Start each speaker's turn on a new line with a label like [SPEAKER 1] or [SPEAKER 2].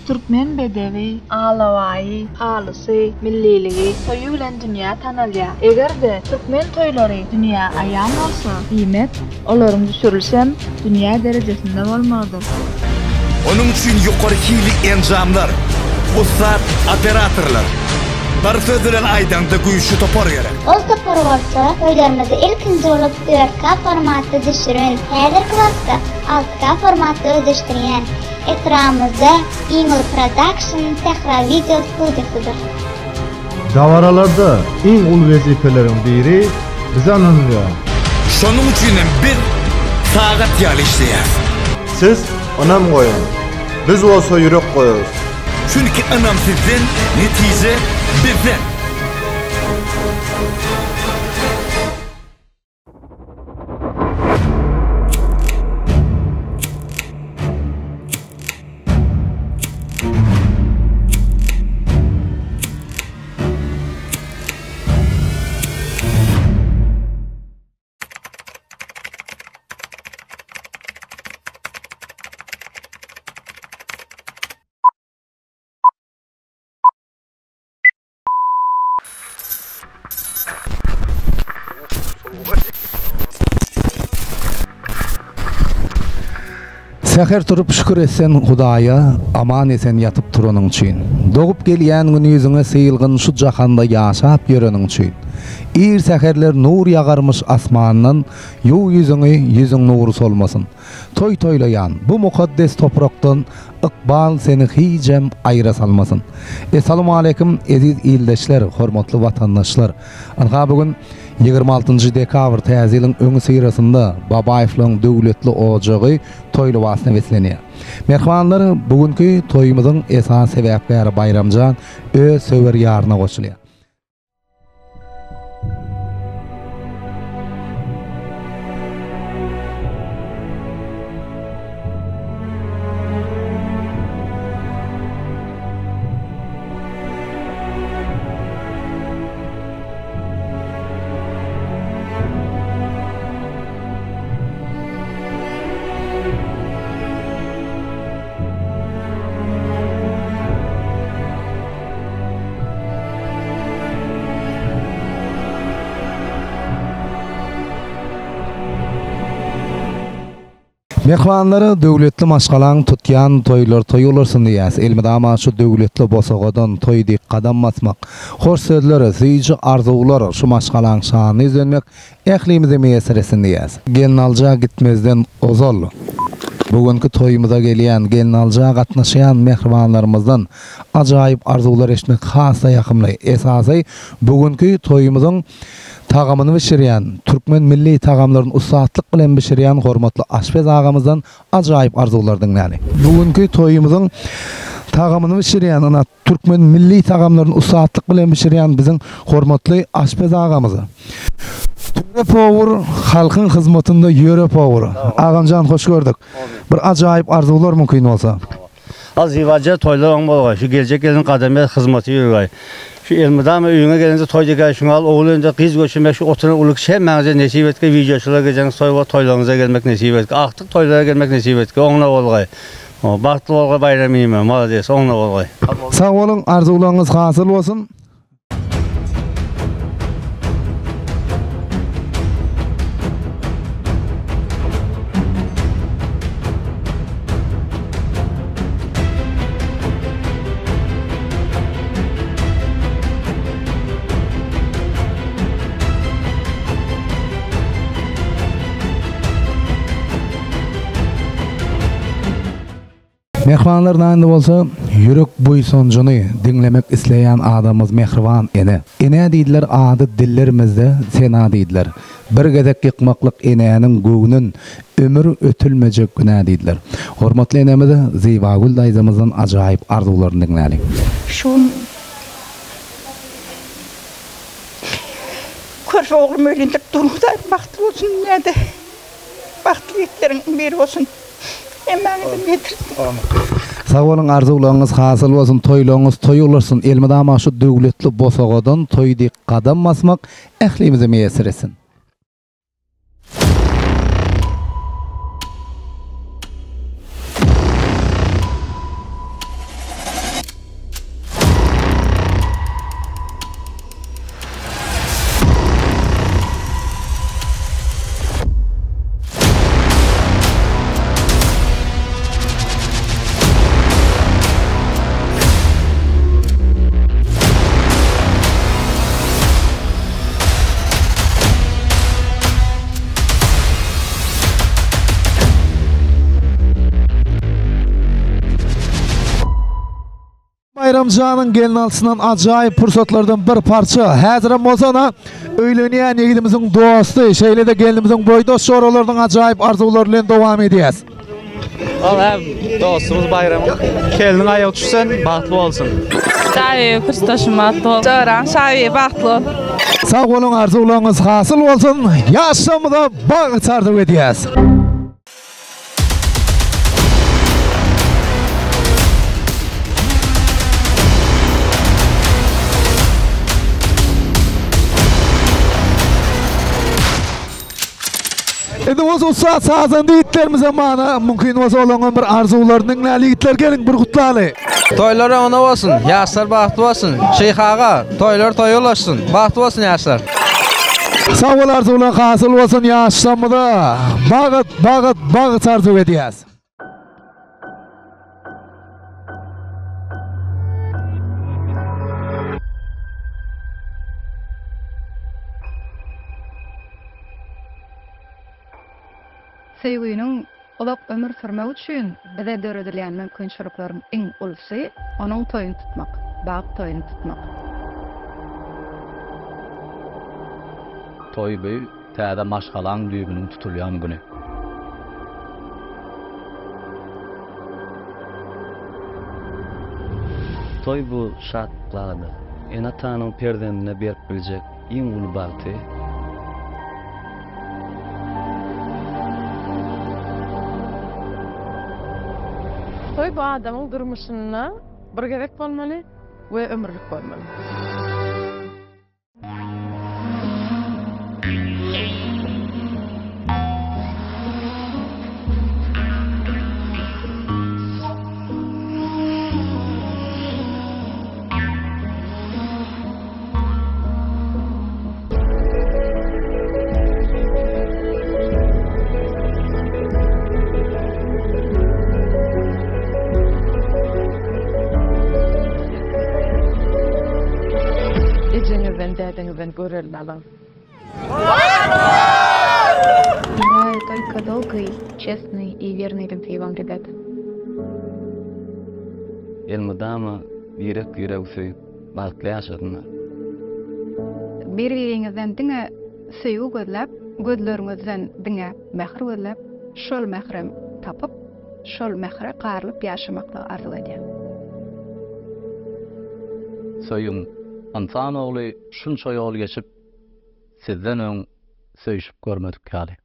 [SPEAKER 1] Türkmen bedewi, alabaýy, halysy, milliligi, toýy bilen dünýä tanalýar. Eger-de türkmen toýlary dünýä aýan bolsa, diýmek, olaryň düşürilişem dünýä derejesinde bolmalydyr.
[SPEAKER 2] Onuň üçin ýokary hilli enjamlar, ussat operatorlar, bir söz bilen aýdaňda güýçli topar gerek.
[SPEAKER 3] Ol topar bolsa toýlarymyzy ilkinji bolup 4K formatda düşüren, häzirki wagtda 6K formatda özleşdirýän, Etrabymyzda iň uly production Sähra wideo studiýasydyr.
[SPEAKER 4] Dabaralarda iň uly wezipeleriň biri bize ynanylýar.
[SPEAKER 2] Şonuň üçin hem biz sagat ýaly işleýäris.
[SPEAKER 4] Siz ynam goýuň, biz bolsa ýürek goýarys.
[SPEAKER 2] Çünki ynam sizden, netije bizden!
[SPEAKER 5] Säher turup şükür etsen Hudaýa, Aman-esen ýatyp turanyň üçin. Dogup gelýän gün ýüzüňe sylgyn şu jahanda ýaşap ýöreniň üçin. Ir säherler nur ýagarmyş asmandan, Ýuw ýüzüňi, ýüzüň nury solmasyn. Toý toýlaýan bu mukaddes toprakdan ykbal seni hijem aýra salmasyn. Essalawmaleýkim eziz ildeşler, hormatly watandaşlar. Ynha bu gün 26-njy dekabr täze ýylyň öňüsyrasynda Babaýewlaryň döwletli ojagy toý lybasyna beslenýär. Mähribanlar, bu günki toýumyzyň esasy sebäpkäri Baýramjan öz söwer ýaryna goşulýar. Myhmanlara döwletli maşgalaň tutýan toýlary toý bolarsun diýýäs. Elmydama şu döwletli bosagadan toý diýip gadam basmak, hoş sözler, süýji arzuwlar şu maşgalaň şanyna ýüzlenmek Ählimize miýesser etsin diýýäs. Gelnalyja gitmezden ozal, bu günki toýumyza gelýän, gelnalyja gatnaşýan mähribanlarymyzdan ajaýyp arzuwlar eşitmek has-da ýakymly. Esasy, bu günki toýumyzyň tagamyny bişirýän, türkmen milli tagamlaryny ussatlyk bilen bişirýän hormatly aşpez agamyzdan ajaýyp arzuwlar diňläli. Bu günki toýumyzyň tagamyny bişirýän, ynha, Türkmen milli tagamlaryny ussatlyk bilen bişirýän biziň hormatly aşpez agamyz. Töre powur halkyň hyzmatynda ýöre powur. Agamjan hoş gördük. Bir ajaýyp arzuwlar mümkin bolsa.
[SPEAKER 6] Al Zibaja toýlar oň bolgaý. Şu geljek gelin gadam ýaz hyzmaty ýörgaý. Şu elmydama öýüňe gelende toý dikäý şuňa al ogul önde gyz göçürmek şu oturan uly kişi hemmäňize nesip etgeý wideoçylar gejäňiz toý bor toýlaryňyza gelmek nesip etgeý agtyk toýlara gelmek nesip etgeý oňla bolgaý. Bagtly bolgaý Baýram inime malades oňla bolgaý.
[SPEAKER 5] Sag boluň arzuwlaryňyz hasyl bolsun. Mähribanlar naýynda bolsa ýürek buýsanjyny diňlemek isleýän adamymyz mähriban ene. Ene diýdiler ady dillerimizde sena diýdiler. Bir gezek ýykmaklyk enäniň göwnün ömür ötülmejek günä diýdiler. Hormatly enemiz Zybagül daýzamyzdan ajaýyp arzuwlaryny diňläliň.
[SPEAKER 7] Şu gün körpe oglum öýlendirip durun Hudaýym bagtly bolsun dünýäde. Bagtly ýigitleriň biri bolsun. Hemmäňizem ýetirsin.
[SPEAKER 5] Sag boluň arzuwlaryňyz hasyl bolsun toýlaryňyz toý ulaşsyn elmydama şu döwletli bosagadan toý dik gadam basmak ählimize miýesser etsin. Baýram janyň gelnaltysyndan ajaýyp pursatlardan bir parça. Häzirem bolsa ana öýlenýän ýigidimiziň dosty, şeýle-de gelnimiziň boýdaş joralarynyň ajaýyp arzuwlary bilen dowam edýäs.
[SPEAKER 8] Ol hem dostumyz Baýramyň keliniň aýagy düşsün, bagtly bolsun.
[SPEAKER 1] Şabibi kursdaşym bagtly bol.
[SPEAKER 7] Joram Şabibi bagtly bol.
[SPEAKER 5] Sag boluň arzuwlaryňyz hasyl bolsun. Ýaşlarymyza bagt arzuw edýäs. Indi bolsa ussat sazanda ýigitlerimize mana mümkin bolsa olaryň bir arzuwlaryny diňläli ýigitler geliň bir gutlaly.
[SPEAKER 8] Toýlar öňüne bolsun, ýaşlar bagtly bolsun. Şyh aga, toýlar toýa ulaşsyn. Bagtly bolsun ýaşlar.
[SPEAKER 5] Sag bol arzuwlaň hasyl bolsun ýaşlarymyza bagyt bagyt bagyt arzuw edýäs.
[SPEAKER 9] Söýginiň uzak ömür sürmegi üçin bize döredilýän mümkinçilikleriň iň ulusy onuň toýuny tutmak, bagt toýuny tutmak.
[SPEAKER 10] Toý bu täze maşgalaň düýbüniň tutulýan güni.
[SPEAKER 11] Toý bu şatlyk ady. Ene-atanyň perzendine berip biljek iň uly bagty.
[SPEAKER 12] Toý bu adamyň durmuşynda bir gezek bolmaly we ömürlik bolmaly. Ejeňizden dädeňizden görelde alyň.
[SPEAKER 13] Желаю только долгой, честной и верной любви вам, ребята.
[SPEAKER 11] Elmydama birek-biregi söýüp, bagtly ýaşasynlar.
[SPEAKER 9] Bir-biriňizden diňe söýgi gözläp, gözleriňizden diňe mähir gözläp, şol mährem tapyp, şol mähre garylyp ýaşamaklygy arzuw edýän.
[SPEAKER 10] Söýüň, ynsan ogly şunça ýol geçip, sizden öň söýşüp görmedik ýaly.